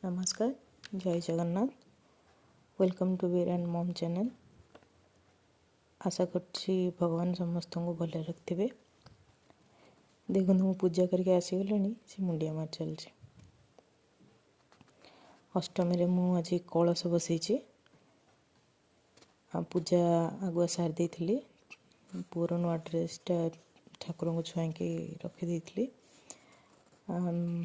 ନମସ୍କାର, ଜୟ Jagannath. Welcome to Veer and Mom channel. ଆଶା କରୁଛି ଭଗବାନ ସମସ୍ତଙ୍କୁ ଭଲରେ ରଖିଥିବେ। ଦେଖନ୍ତୁ, ମୁଁ ପୂଜା କରିକି ଆସିଗଲିଣି, ସେ ମୁଣ୍ଡିଆ ମାରି ଚାଲିଛି। ଅଷ୍ଟମୀରେ ମୁଁ ଆଜି କଳସ ବସେଇଛି ଆଉ ପୂଜା ଆଗୁଆ ସାରି ଦେଇଥିଲି। ପୁଅର ନୂଆ ଡ୍ରେସ୍ଟା ଠାକୁରଙ୍କୁ ଛୁଆଁଇକି ରଖିଦେଇଥିଲି।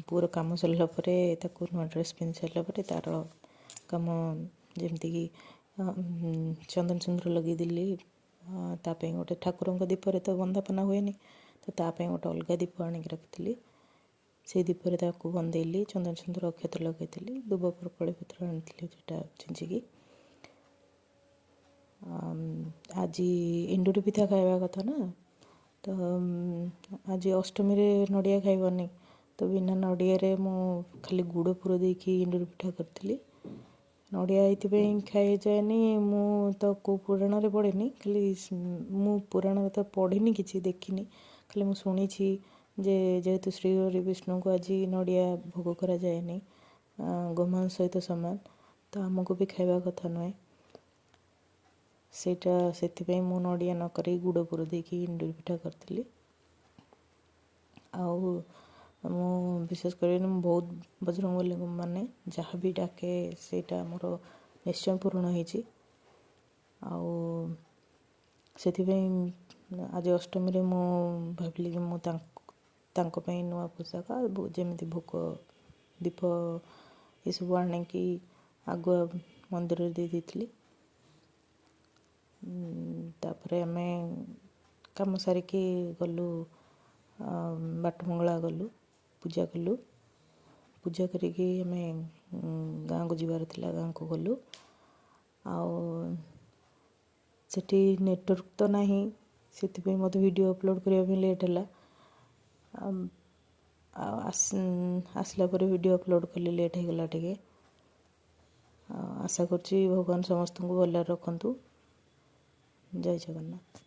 ପୁଅର କାମ ସରିଲା ପରେ, ତାକୁ ନୂଆ ଡ୍ରେସ୍ ପିନ୍ଧି ସାରିଲା ପରେ ତା'ର କାମ ଯେମିତିକି ଚନ୍ଦନ ସିନ୍ଦୁର ଲଗେଇଦେଲି। ତା ପାଇଁ ଗୋଟେ, ଠାକୁରଙ୍କ ଦୀପରେ ତ ବନ୍ଦାପନା ହୁଏନି, ତ ତା ପାଇଁ ଗୋଟେ ଅଲଗା ଦୀପ ଆଣିକି ରଖିଥିଲି। ସେଇ ଦୀପରେ ତାକୁ ବନ୍ଦେଇଲି, ଚନ୍ଦନ ସିନ୍ଦୁର ଅକ୍ଷତ ଲଗେଇଥିଲି। ଦୁବ ପତ୍ର ଆଣିଥିଲି, ସେଇଟା ଛିଞ୍ଚିକି। ଆଜି ଏଣ୍ଡୁରି ପିଠା ଖାଇବା କଥା ନା, ତ ଆଜି ଅଷ୍ଟମୀରେ ନଡ଼ିଆ ଖାଇବନି, ତ ବିନା ନଡ଼ିଆରେ ମୁଁ ଖାଲି ଗୁଡ଼ ପୁର ଦେଇକି ଏଣ୍ଡୁରି ପିଠା କରିଥିଲି। ନଡ଼ିଆ ଏଇଥିପାଇଁ ଖାଇଯାଏନି, ମୁଁ ତ କେଉଁ ପୁରାଣରେ ପଢ଼ିନି, ଖାଲି ମୁଁ ପୁରାଣରେ ତ ପଢ଼ିନି, କିଛି ଦେଖିନି, ଖାଲି ମୁଁ ଶୁଣିଛି ଯେ ଯେହେତୁ ଶ୍ରୀ ହରି ବିଷ୍ଣୁଙ୍କୁ ଆଜି ନଡ଼ିଆ ଭୋଗ କରାଯାଏନି, ଗୋମାଂସ ସହିତ ସମାନ, ତ ଆମକୁ ବି ଖାଇବା କଥା ନୁହେଁ ସେଇଟା। ସେଥିପାଇଁ ମୁଁ ନଡ଼ିଆ ନ କରି ଗୁଡ଼ ପୁର ଦେଇକି ଏଣ୍ଡୁରି ପିଠା କରିଥିଲି। ଆଉ ମୁଁ ବିଶ୍ୱାସ କରିବେନି, ମୁଁ ବହୁତ ବଜରଙ୍ଗବଲୀଙ୍କୁ ମାନେ, ଯାହା ବି ଡାକେ ସେଇଟା ମୋର ନିଶ୍ଚୟ ପୂରଣ ହେଇଛି। ଆଉ ସେଥିପାଇଁ ଆଜି ଅଷ୍ଟମୀରେ ମୁଁ ଭାବିଲି କି ମୁଁ ତାଙ୍କ ପାଇଁ ନୂଆ ପୋଷାକ, ଯେମିତି ଭୋଗ, ଦୀପ ଏସବୁ ଆଣିକି ଆଗୁଆ ମନ୍ଦିରରେ ଦେଇ ଦେଇଥିଲି। ତାପରେ ଆମେ କାମ ସାରିକି ଗଲୁ, ବାଟମଙ୍ଗଳା ଗଲୁ, ପୂଜା କଲୁ। ପୂଜା କରିକି ଆମେ ଗାଁକୁ ଯିବାର ଥିଲା, ଗାଁକୁ ଗଲୁ। ଆଉ ସେଠି ନେଟୱାର୍କ ତ ନାହିଁ, ସେଥିପାଇଁ ମୋତେ ଭିଡ଼ିଓ ଅପଲୋଡ଼ କରିବା ପାଇଁ ଲେଟ୍ ହେଲା। ଆଉ ଆସିଲା ପରେ ଭିଡ଼ିଓ ଅପଲୋଡ଼ କଲି, ଲେଟ୍ ହେଇଗଲା ଟିକେ। ଆଉ ଆଶା କରୁଛି ଭଗବାନ ସମସ୍ତଙ୍କୁ ଭଲରେ ରଖନ୍ତୁ। ଜୟ ଜଗନ୍ନାଥ।